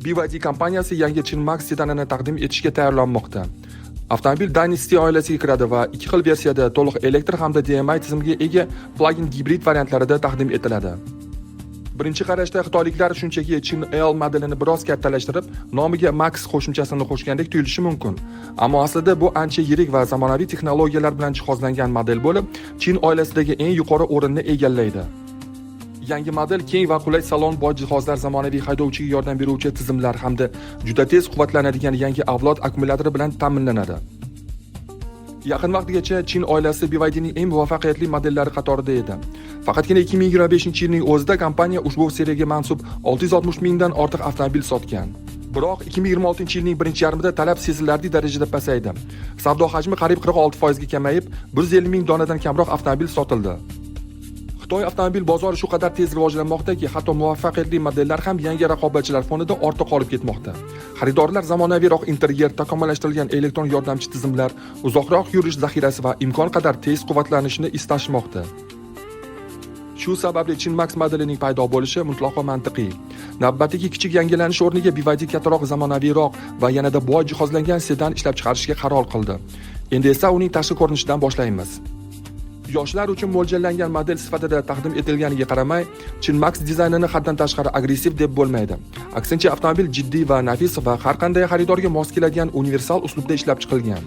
BYD kompaniyasi yangi Qin Max sedanini taqdim etishga tayyorlanmoqda. Avtomobil Dynasty oilasiga kiradi va ikki xil versiyada, to'liq elektr hamda DM-i tizimiga ega plug-in gibrid variantlarida taqdim etiladi. Birinchi qarashda xitoyliklar shunchaki Qin L modelini biroz kattalashtirib, nomiga Max qo'shimchasini qo'shgandek tuyulishi mumkin. Ammo aslida bu ancha yirik va zamonaviy texnologiyalar bilan jihozlangan model bo'lib, Qin oilasidagi eng yuqori o'rinni egallaydi. Yangi model keng va qulay salon, boy jihozlar, zamonaviy haydovchiga yordam beruvchi tizimlar hamda juda tez quvvatlanadigan yangi avlod akkumulyatori bilan ta'minlanadi. Yaqin vaqtgacha Qin oilasi BYDning eng muvaffaqiyatli modellari qatorida edi. Faqatgina 2025-yilning o'zida kompaniya ushbu seriyaga mansub 660 mingdan ortiq avtomobil sotgan. Biroq 2026-yilning birinchi yarmida talab sezilarli darajada pasaydi. Savdo hajmi qariyb 46% ga kamayib, 150 ming donadan kamroq avtomobil sotildi. Xitoy avtomobil bozori shu qadar tez rivojlanmoqdaki, hatto muvaffaqiyatli modellar ham yangi raqobatchilar fonida ortda qolib ketmoqda. Xaridorlar zamonaviyroq interyer, takomillashtirilgan elektron yordamchi tizimlar, uzoqroq yurish zaxirasi va imkon qadar tez quvvatlanishni istashmoqda. Shu sababli Qin Max modelining paydo bo'lishi mutlaqo mantiqiy. Navbatdagi kichik yangilanish o'rniga BYD kattaroq, zamonaviyroq va yanada boy jihozlangan sedan ishlab chiqarishga qaror qildi. Endi esa uning tashqi ko'rinishidan boshlaymiz. Yoshlar uchun mo'ljallangan model sifatida taqdim etilganiga qaramay, Qin Max dizaynini haddan tashqari agressiv deb bo'lmaydi. Aksincha, avtomobil jiddiy va nafis va har qanday xaridorga mos keladigan universal uslubda ishlab chiqilgan.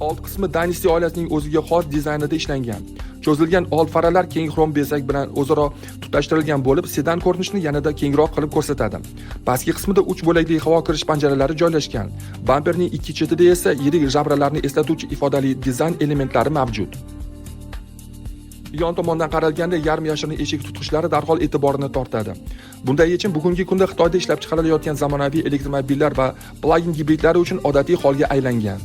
Old qismi Dynasty oilasining o'ziga xos dizaynida ishlangan. Cho'zilgan old faralar keng xrom bezak bilan o'zaro tutashtirilgan bo'lib, sedan ko'rinishini yanada kengroq qilib ko'rsatadi. Pastki qismida uch bo'lakli havo kirish panjaralari joylashgan. Bamperning ikki chetida esa yirik žabralarni eslatuvchi ifodali dizayn elementlari mavjud. Yon tomondan qaralganda, yarim yashirin eshik tutqichlari darhol e'tiborni tortadi. Bunday yechim bugungi kunda Xitoyda ishlab chiqarilayotgan zamonaviy elektromobillar va plug-in gibridlari uchun odatiy holga aylangan.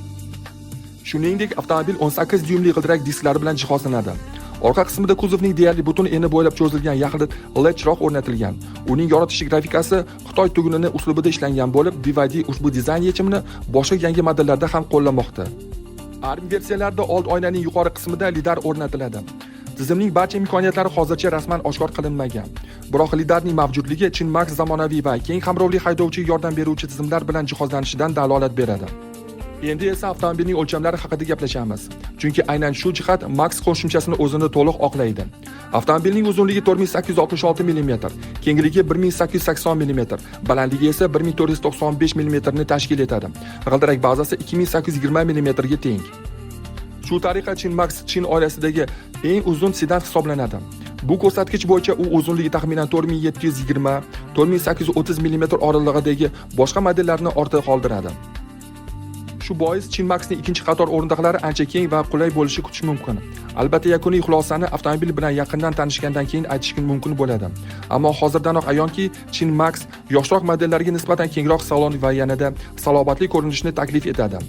Shuningdek, avtomobil 18 dyuymli g'ildirak disklari bilan jihozlanadi. Orqa qismida kuzovning deyarli butun eni bo'ylab cho'zilgan yaxlit LED chiroq o'rnatilgan. Uning yoritish grafikasi Xitoy tugunini uslubida ishlangan bo'lib, BYD ushbu dizayn yechimini boshqa yangi modellarda ham qo'llamoqda. Ayrim versiyalarda old oynaning yuqori qismida lidar o'rnatiladi. Tizimning barcha imkoniyatlari hozircha rasman oshkor qilinmagan. Biroq lidarning mavjudligi Qin Max zamonaviy va keng qamrovli haydovchiga yordam beruvchi tizimlar bilan jihozlanishidan dalolat beradi. Endi esa avtomobilning o'lchamlari haqida gaplashamiz. Chunki aynan shu jihat Max qo'shimchasini o'zini to'liq oqlaydi. Avtomobilning uzunligi 4866 mm, kengligi 1880 mm, balandligi esa 1495 mm ni tashkil etadi. G'ildirak bazasi 2820 mm ga teng. Shu tariqa Qin Max Qin oilasidagi eng uzun sedan hisoblanadi. Bu ko'rsatkich bo'yicha u uzunligi taxminan 4720 4830 mm oralig'idagi boshqa modellarni ortda qoldiradi. Shu bois Qin Maxning ikkinchi qator o'rindiqlari ancha keng va qulay bo'lishi kutish mumkin. Albatta, yakuniy xulosani avtomobil bilan yaqindan tanishgandan keyin aytish mumkin bo'ladi. Ammo hozirdanoq ayonki, Qin Max yoshroq modellarga nisbatan kengroq salon va yanada salobatli ko'rinishni taklif etadi.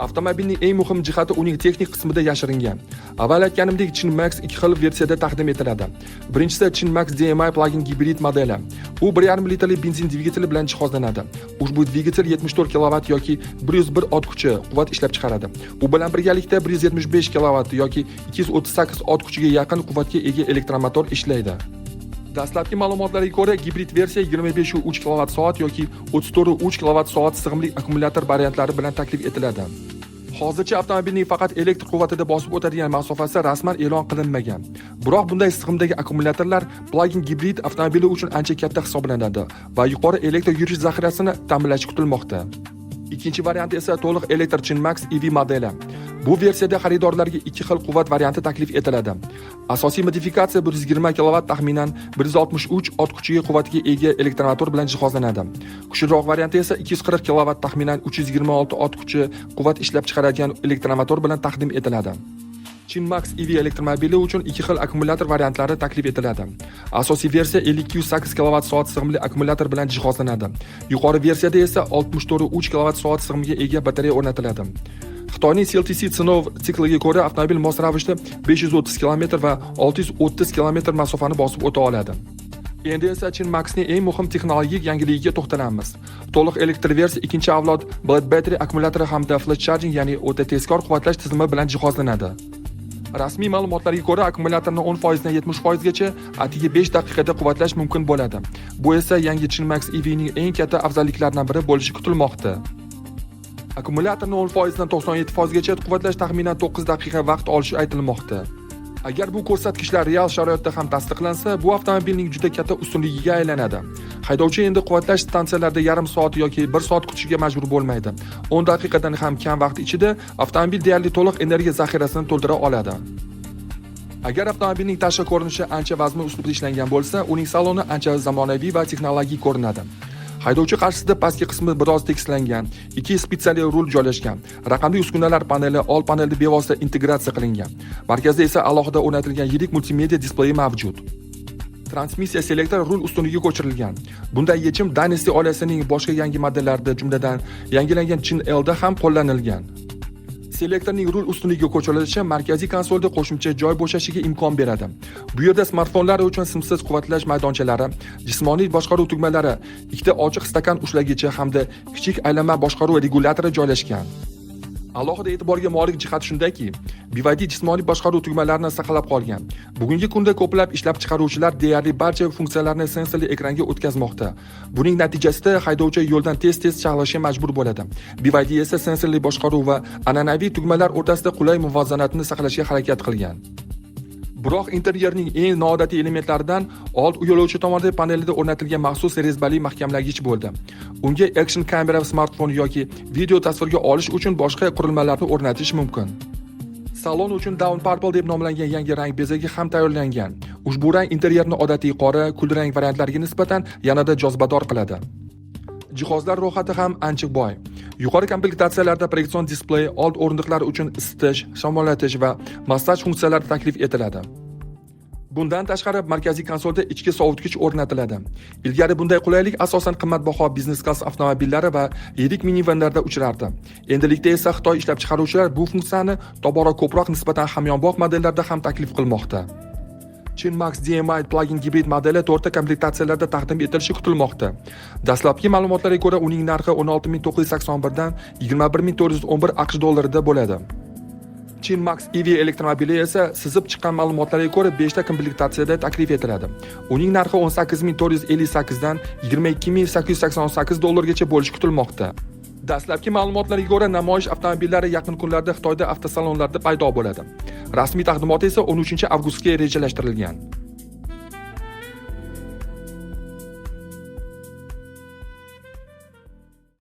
Avtomobilning eng muhim jihati uning texnik qismida yashiringan. Avval aytganimdek, Qin Max ikki xil versiyada taqdim etiladi. Birinchisi Qin Max DM-i plug-in gibrid modeli. U 1,5 litrli benzin dvigateli bilan jihozlanadi. Ushbu dvigatel 74 kilovat yoki 101 ot kuchi quvvat ishlab chiqaradi. U bilan birgalikda 175 kilovat yoki 238 ot kuchiga yaqin quvvatga ega elektromotor ishlaydi. Dastlabki ma'lumotlarga ko'ra, gibrid versiya 25,3 kilovat soat yoki 34,3 kilovat soat sig'imli akkumulyator variantlari bilan taklif etiladi. Hozircha avtomobilning faqat elektr quvvatida bosib o'tadigan masofasi rasman e'lon qilinmagan. Biroq bunday sig'imdagi akkumulyatorlar plug-in gibrid avtomobili uchun ancha katta hisoblanadi va yuqori elektr yurish zaxirasini ta'minlashi kutilmoqda. Ikkinchi variant esa to'liq elektr Qin Max EV modeli. Bu versiyada xaridorlarga ikki xil quvvat varianti taklif etiladi. Asosiy modifikatsiya 120 kilovat, taxminan 163 ot kuchiga quvvatga ega elektromotor bilan jihozlanadi. Kuchliroq varianti esa 240 kilovat, taxminan 326 ot kuchi quvvat ishlab chiqaradigan elektromotor bilan taqdim etiladi. Qin Max EV elektromobili uchun ikki xil akkumulyator variantlari taklif etiladi. Asosiy versiya 52,8 kilovat soat sig'imli akkumulyator bilan jihozlanadi. Yuqori versiyada esa 64,3 kilovat soat sig'imga ega batareya o'rnatiladi. Xitoyning CLTC sinov sikliga ko'ra, avtomobil mos ravishda 530 km va 630 km masofani bosib o'ta oladi. Endi esa Qin Maxning eng muhim texnologik yangiligiga to'xtalamiz. To'liq elektr versiya ikkinchi avlod Blade Battery akkumulyatori hamda flash charging, ya'ni o'ta tezkor quvvatlash tizimi bilan jihozlanadi. Rasmiy ma'lumotlarga ko'ra, akkumulyatorni 10% dan 70% gacha atigi 5 daqiqada quvvatlash mumkin bo'ladi. Bu esa yangi Chinmax EV ning eng katta afzalliklaridan biri bo'lishi kutilmoqda. Akkumulyatorni 10% dan 97% gacha quvvatlash taxminan 9 daqiqa vaqt olishi aytilmoqda. Agar bu ko'rsatkichlar real sharoitda ham tasdiqlansa, bu avtomobilning juda katta ustunligiga aylanadi. Haydovchi endi quvvatlash stansiyalarida yarim soat yoki 1 soat kutishga majbur bo'lmaydi. 10 daqiqadan ham kam vaqt ichida avtomobil deyarli to'liq energiya zaxirasini to'ldira oladi. Agar avtomobilning tashqi ko'rinishi ancha vazmin uslubda ishlangan bo'lsa, uning saloni ancha zamonaviy va texnologik ko'rinadi. Haydovchi qarshisida pastki qismi biroz tekislangan, ikki spitsali rul joylashgan. Raqamli uskunalar paneli old panelda bevosita integratsiya qilingan. Markazda esa alohida o'rnatilgan yirik multimedia displeyi mavjud. Transmissiya selektori rul ustuniga ko'chirilgan. Bunday yechim Dynasty oilasining boshqa yangi modellarida, jumladan yangilangan Chin L'da ham qo'llanilgan. Selektorning rul ustuniga ko'chirilishi markaziy konsolda qo'shimcha joy bo'shashiga imkon beradi. Bu yerda smartfonlar uchun simsiz quvvatlash maydonchalari, jismoniy boshqaruv tugmalari, ikkita ochiq stakan ushlagichi hamda kichik aylanma boshqaruv regulyatori joylashgan. Alohida e'tiborga molik jihat shundaki, BYD jismoniy boshqaruv tugmalarini saqlab qolgan. Bugungi kunda ko'plab ishlab chiqaruvchilar deyarli barcha funksiyalarni sensorli ekranga o'tkazmoqda. Buning natijasida haydovchi yo'ldan tez-tez chalg'ishga majbur bo'ladi. BYD esa sensorli boshqaruv va an'anaviy tugmalar o'rtasida qulay muvozanatni saqlashga harakat qilgan. Biroq interyerning eng noodatiy elementlaridan old yo'lovchi tomonida panelida o'rnatilgan maxsus rezbali mahkamlagich bo'ldi. Unga action kamera, smartfon yoki video tasvirga olish uchun boshqa qurilmalarni o'rnatish mumkin. Salon uchun Dawn Purple deb nomlangan yangi rang bezagi ham tayyorlangan. Ushbu rang interyerni odatiy qora, kulrang variantlariga nisbatan yanada jozibador qiladi. Jihozlar ro'yxati ham ancha boy. Yuqori komplektatsiyalarda proyeksion displey, old o'rindiqlar uchun isitish, shamollatish va massaj funksiyalari taklif etiladi. Bundan tashqari, markaziy konsolda ichki sovutgich o'rnatiladi. Ilgari bunday qulaylik asosan qimmatbaho biznes klass avtomobillari va yirik minivanlarda uchrardi. Endilikda esa Xitoy ishlab chiqaruvchilar bu funksiyani tobora ko'proq nisbatan hamyonbop modellarda ham taklif qilmoqda. Chinmax DM-i plug-in gibrid modeli to'rtta komplektatsiyalarda taqdim etilishi kutilmoqda. Dastlabki ma'lumotlarga ko'ra, uning narxi 16 981 dan 21 411 AQSh dollarida bo'ladi. Chinmax EV elektromobili esa sizib chiqqan ma'lumotlarga ko'ra 5 ta komplektatsiyada taklif etiladi. Uning narxi 18 458 dan 22 888 dollargacha bo'lishi kutilmoqda. Dastlabki ma'lumotlarga ko'ra, namoyish avtomobillari yaqin kunlarda Xitoyda avtosalonlarda paydo bo'ladi. Rasmiy taqdimot esa 13 avgustga rejalashtirilgan.